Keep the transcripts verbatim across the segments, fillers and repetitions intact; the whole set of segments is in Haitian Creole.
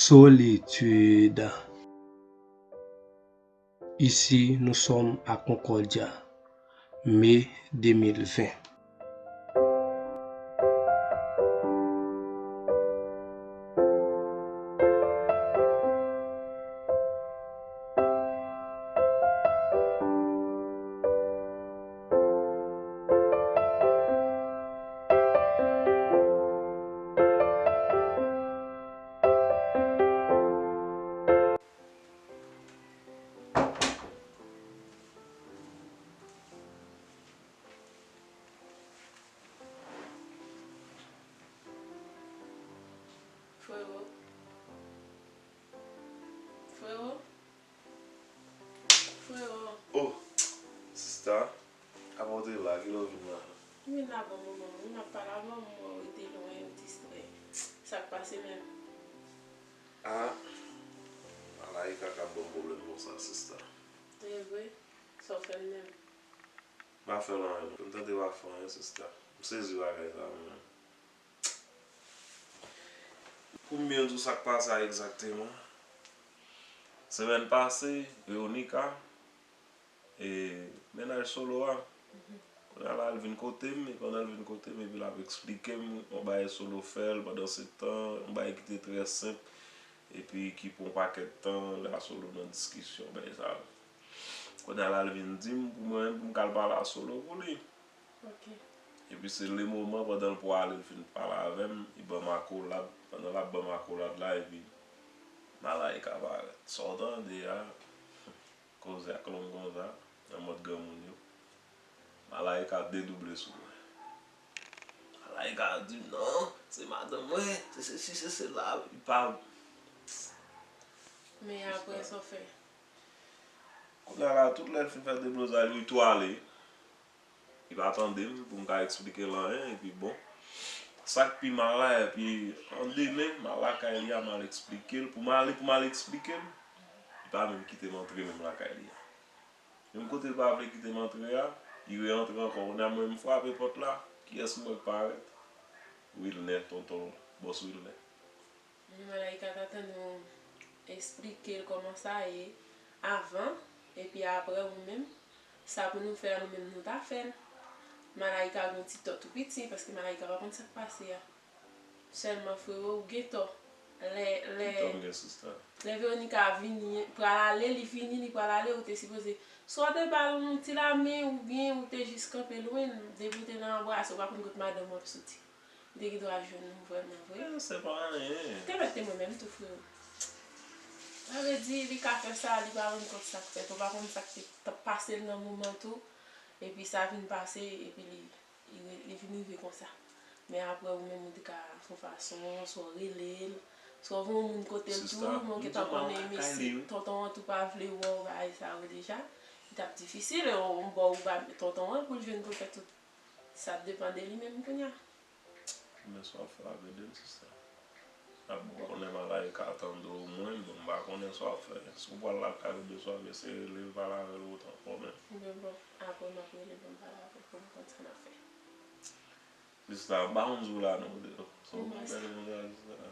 Solitid. Ici, nous sommes à Concordia, mai deux mille vingt. Frewo. Frewo. Frewo. Oh, sista, apa w te la? Kilè w vin la? M vin la bon moman wi, m ap pale avè w, m wè w rete lwen, w distrè. Sa k pase menm? Ah, Malaika k ap ban m pwoblèm konsa, sista. E vre? Sa w fè l menm? M pa fè l anyen non. M tande w pa fè anyen, sista. M sezi bagay sa mwen menm. Pou m byen di w sa k pase a egzakteman, semèn pase, Veronica, e, mennaj Solo a, kounye a la, l vin kote m, e pandan l vin kote m, epi l ap eksplike m yon bagay Solo fè l pandan se tan, yon bagay ki te trè senp, epi ki pran yon pakèt tan, la Solo nan diskisyon, bagay sa yo. Kounye a la, l vin di m pou mwen, pou m k al pale a Solo pou li. Ok. Epi se le moman, pandan l pwale, l fin pale avè m, li ban m akolad. Pandan l ap ban m akolad la, epi Malaika parèt. Sa w tande a, koze ak long konsa, nan mòd granmoun yo. Malaika dedouble sou mwen. Malaika di m, "Non, se madanm mwen, se sesi, se sela." Li pa. Men apre sa w fè? Kounye a la, tout lè l fin fè deblozay li, li tou ale. Li pa tande m pou m ka eksplike l anyen, epi bon. Sa k pi mal la, epi an demen, m al lakay li a, m al eksplike l. Pou m ale, pou m al eksplike l, li pa menm kite m antre menm lakay li a. Menm kote l pa vle kite m antre a, li re-antre ankò. Kounye a mwen, m frape pòt la, kiyès m wè k parèt? Wilner, tonton, bòs Wilner. Malaika ta tann nou eksplike l kòman sa ye avan, epi apre ou menm, sa pou nou fè a nou menm nou ta fè l. Malaika gen yon ti tò tou piti, paske Malaika pa konn sa k pase a. Sèlman, frewo, ou gen tò. Lè, lè, Ki tò m gen, sista? Lè Veronica vini, pral ale, li vini, li pral ale, ou te sipoze, swa w te ba l yon ti lamen, oubyen ou te jis kanpe lwen, depi w te nan anbrase, ou pa konn kot madanm w ap soti. Li te gen dwa jwenn nou vrèman vre. Eh, se pa anyen. Te mèt te mwen menm tou, frewo. Sa vle di, li ka fè sa, li pa rann kont sa k fèt. Ou pa konn sa k te t ap pase l nan moman tou. Epi sa vin pase, epi li, li, li vin rive konsa. Men apre, ou menm, ou te ka fè yon fason, swa w rele l, swa w voye yon moun kote l tou. Sista, mwen m gentan konnen mesye, tonton an tou pa vle wè w, bagay sa yo deja. Li t ap difisil, e yon bò ou ba tonton an pou l jwenn pou l fè tout. Sa depann de li menm kounye a. Men sa w ap fè avèk de l, sista. Ap konnen Malaika tande w mwen, bon, m pa konnen sa w ap fè. Si w pral lakay ou de swa, men se rele l, pale avè l otan fò menm. Men bon, apre m ap rele pou m pale avè l, pou m konn sa n ap fè. Sista, m pa konn di w la non, de, sa w konn fè konsa, sista.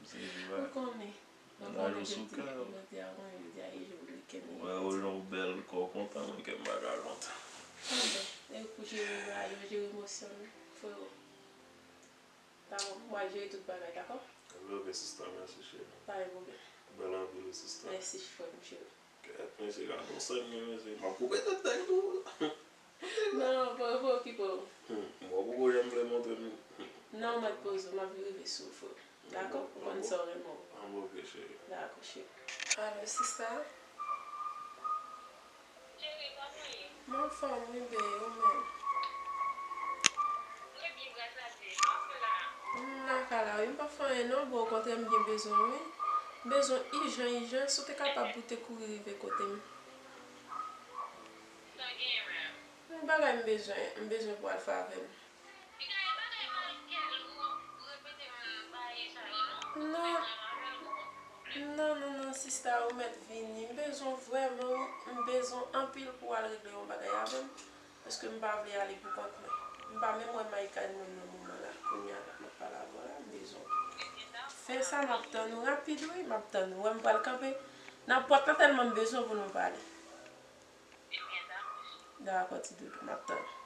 M sezi bagay. M konnen. Mennaj ou sou kè. Jodi a, jodi a, e jodi a, e jodi a. Wè, ou jan w bèl, kò w kontan, mwen kè m pa ka kontan. Anben, e pou jere bagay yo, jere emosyon nou, frewo. Dakò, m pral jere tout bagay, dakò? Anben, ok, sista, mèsi, cheri. Pa gen pwoblèm. Bèl anpil, wi, sista. Mèsi, frè m cheri. Kèt, mesye, gade yon sèn gen, mesye. M ap koupe tèt nèg tou. Non, pa, pa okipe w. Hmm, m wè w poko janm vle montre m. Non, w mèt poze w, m ap rive sou w, frè. Dakò? Ou konn sa w renmen w. Anben, ok, cheri. Dakò, cheri. Alo, sista? Cheri, kòman w ye? M anfòm, wi, bee, ou menm? Mwen byen, gras a Dye. Sa w ap fè la a? M lakay la, wi, m p ap fè anyen non, boo, okontrè, m gen bezwen w, wi. M bezwen w ijan, ijan, si w te kapab pou w te kouri rive kote m. Sa w genyen menm? Yon bagay m bezwen, m bezwen pou w al fè avè m. Piga e bagay malgre l ou repete m bagay sa yo non. Non. Non, non, non, sista, ou mèt vini. M bezwen w vrèman, wi. M bezwen w anpil pou w al regle yon bagay avè m. Paske m pa vle ale pou kont mwen. M pa menm wè Maïka menm nan moman la. Kounye a la, m ap pale avè w la, m bezwen w. Fè sa, m ap tann ou rapid, wi, m ap tann ou. Wè, m pral kanpe nan pòt la tèlman m bezwen w pou nou pale. Dakò, ti doudou, m ap tann ou.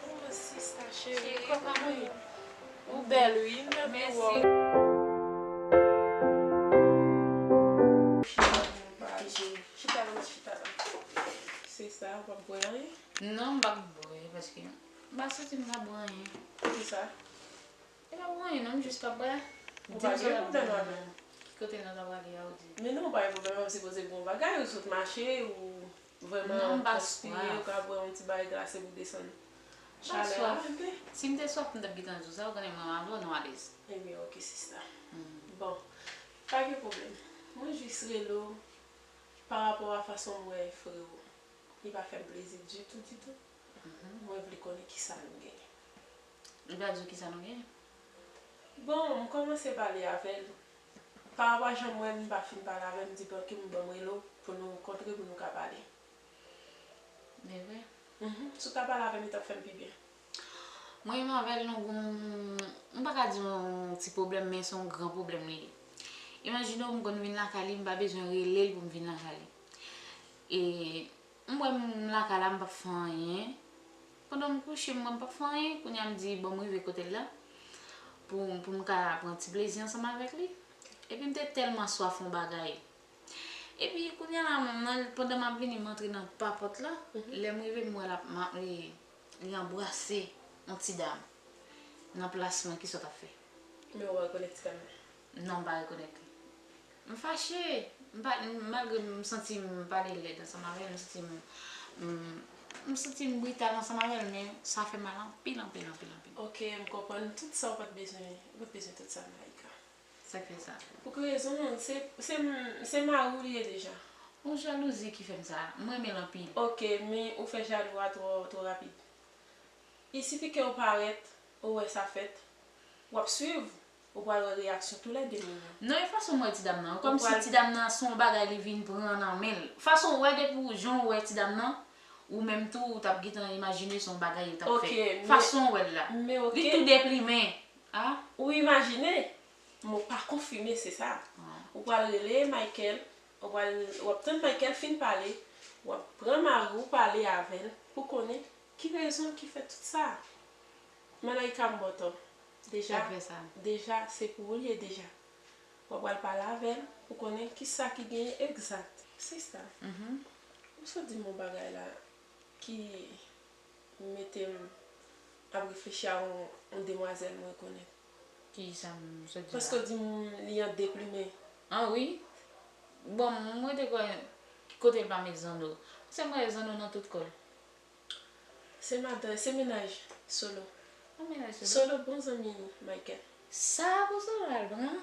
Oh, sista cheri, kòman ou ye? Ou bèl, wi, m bèl pou wè w. Chita la, chita la. Se sa, w p ap bwè anyen? Non, m p ap bwè, paske m pa santi m ka bwè anyen. Poukisa? E pa pou anyen non, m jis pa bwè. Ou pa gen pwoblèm avè m? Ki kote nou ta prale a, ou di? Men non, ou pa gen pwoblèm, ou sipoze bwè yon bagay, ou sot mache, ou vrèman transpire, ou ka bwè yon ti bagay glase pou desann chalè a enpe. Si m te swaf, m t ap gentan di w sa, ou konnen mwen avè w, nou alèz. Ebyen, oke, sista. Bon, pa gen pwoblèm. Mwen jis rele w pa rapò a fason m wè frè w. Li pa fè m plezi ditou, ditou. Mwen vle konnen kisa nou genyen. Li pa di w kisa nou genyen? Bon, m kòmanse pale avè l. Pa rapò a jan m wè l, m pa fin pale avè l, m di, "Ban, ki m ban m rele w pou nou kontre, pou nou ka pale." Men vre? Mhm. Si w ta pale avè m, li t ap fè m pi byen. Mwen menm avè l, nou gon, m pa ka di yon ti pwoblèm, men se yon gran pwoblèm li ye. Imajine w, m konn vin lakay li, m pa bezwen rele l pou m vin lakay li. E M wè m lakay la, m p ap fè anyen. Pandan m kouche, m wè m p ap fè anyen. Kounye a, m di, bon, m rive kote l la pou, pou m ka pran ti plezi ansanm avèk li. Epi m te tèlman swaf yon bagay. Epi kounye a la, nan, pandan m ap vini, m antre nan pa pòt la. Lè m rive, m wè l ap, m ap, li, li anbrase yon ti dam nan plas mwen, kisa w t ap fè? Men ou pa rekonèt ti dam nan? Non, m pa rekonèt li. M fache. M pa, malgre m santi m pale lèd ansanm avè l, m santi m, m, m santi m brital ansanm avè l, men sa fè mal anpil, anpil, anpil, anpil. Oke, m konprann tout sa, ou pa t bezwen, ou pa t bezwen tout sa, Malaïka. Sa k fè sa? Pou ki rezon? Se, se, se mari w li ye deja. Yon jalouzi ki fè m sa. M renmen l anpil. Oke, men ou fè jalou a twò, twò rapid. Il sifi ke ou parèt, ou wè sa fèt, w ap swiv, ou pral wè reyaksyon toulède moun yo. Non, e fason m wè ti dam nan, kòmsi ti dam nan se yon bagay li vin pran nan men l. Fason w wè, depi w, jan w wè ti dam nan, ou menm tou, ou t ap gentan imajine se yon bagay yo t ap fè. Fason w wè l la. Li tou deplimen. A? Ou imajine, men w pa konfime, se sa. Ou pral rele Michael, ou pral, w ap tann Michael fin pale, w ap pran mari w pale avè l pou konnen ki rezon ki fè tout sa. Malaïka, m ba w tò. Deja, deja, se pou ou l ye deja. W ap pral pale avè l pou konnen kisa ki genyen egzat. Sista, ou sot di m yon bagay la ki mete m ap reflechi a yon, yon demwazèl m rekonèt. Kisa m sot di la? Paske w di m li an deplimen. An wi. Bon, mwen te kwè kote l pa met zanno. Se m wè zanno nan tout kò l. Se madan, se mennaj Solo. An mennaj Solo? Solo bon zanmi Michael. Sa pou Solo al pran?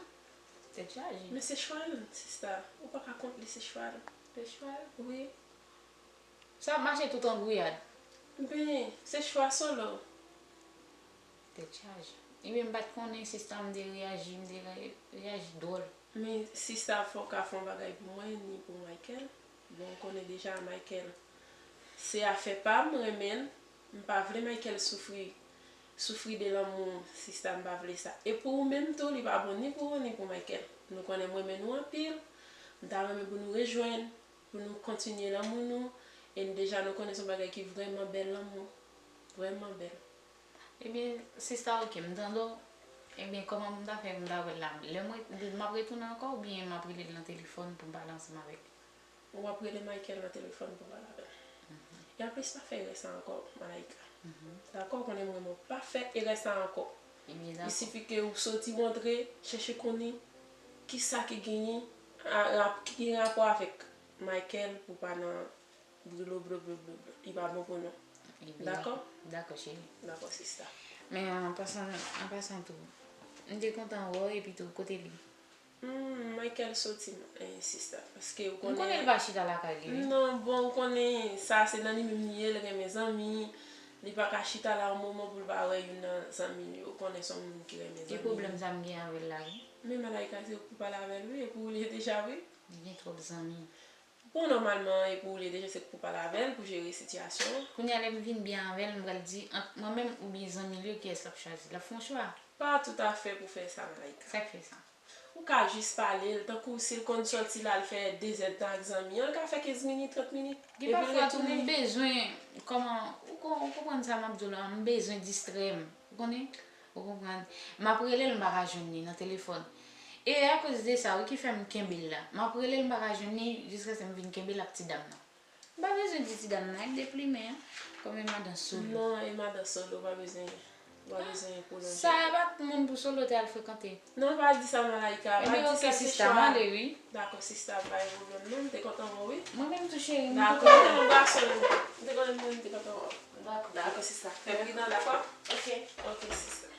Tèt chaje. Men se chwa l, sista. Ou pa ka kont li, se chwa l. Se chwa l? Wi. Sa ap mache tout an gouyad. Ben, se chwa Solo. Tèt chaje. Ebyen, m pa t konnen sista, m te reyaji, m te re-, reyaji dwòl. Men sista, fò w ka fè yon bagay pou mwen, ni pou Michael. Bon, ou konnen deja Michael se afè pa m, m renmen l. M pa vle Michael soufri, soufri de lanmou, sista, m pa vle sa. E pou ou menm tou, li pa bon ni pou ou, ni pou Michael. Nou konnen m renmen nou anpil. M ta renmen pou nou rejwenn, pou nou kontinye lanmou nou. E n deja nou konnen se yon bagay ki vrèman bèl lanmou. Vrèman bèl. Ebyen, sista, oke, m tande w. Ebyen, kòman pou m ta fè pou m ta wè l la? Lè m re-, m ap retounen ankò oubyen m ap rele l nan telefòn pou m pale ansanm avèk li? Ou ap rele Michael nan telefòn pou pale avè l. E anplis, pa fè erè sa ankò, Malaïka. Dakò, ou konnen m renmen w. Pa fè erè sa ankò. Ebyen, dakò. Il sifi ke ou soti, ou antre, chèche konnen kisa ki genyen, a, rap-, ki gen rapò avèk Michael pou pa nan blo, blo, blo, blo, blo. Li pa bon pou nou. Ebyen, dakò? Dakò, cheri. Dakò, sista. Men an pasan, an pasan tou, m te kontan wè w epi tou, kote li? Hmm, Michael soti, eh, sista, paske ou konnen. M konnen l pa chita lakay li, wi. Non, bon, ou konnen, sa se nan li menm li ye, l renmen zanmi, Li pa ka chita la yon moman pou l pa wè youn nan zanmi l yo. Ou konnen se yon moun ki renmen zanmi l. E pwoblèm sa m gen avè l la, wi. Men Malaika, se pou pale avè l, wi, e pou w li deja, wi. Li gen twòp zanmi. Bon, nòmalman, e pou w li deja, se pou w pale avè l, pou jere sitiyasyon an. Kounye a, lè m vin byen avè l, m pral di, ant mwen menm oubyen zanmi l yo, kiyès l ap chwazi? L ap fè yon chwa. Pa toutafè pou fè sa, Malaika. Sa k fè sa? Ou ka jis pale l, tankou si l konn sòti la, l fè de zèdtan ak zanmi an, l ka fè kenz minit, trant minit, epi l retounen. Gen pafwa tou, m bezwen, kòman, ou kon-, ou konprann sa m ap di w la, m bezwen distrè m, ou konnen? Ou konprann? M ap rele l, m pa ka jwenn li nan telefòn. E akoz de sa, wi, ki fè m kenbe l la. M ap rele l, m pa ka jwenn li, jiskaske m vin kenbe l ak ti dam nan. M pa bezwen di ti dam nan, e deplimen an, kòm e madan Solo. Non, e madan Solo, ou pa bezwen, ou pa bezwen pwolonje. Sa a pa t moun pou Solo te al frekante. Non, pa di sa, Malaika. Pa di sa, se chwa. Ebyen, oke, sista, m ale, wi. Dakò, sista, pa gen pwoblèm, non, m te kontan wè w, wi. Mwen menm tou, cheri, m te kontan. Dakò, m te kontan wè w. M te kontan, m te kontan wè w. Dakò, dakò, sista. Fè pridan, dakò? Oke. Oke, sista.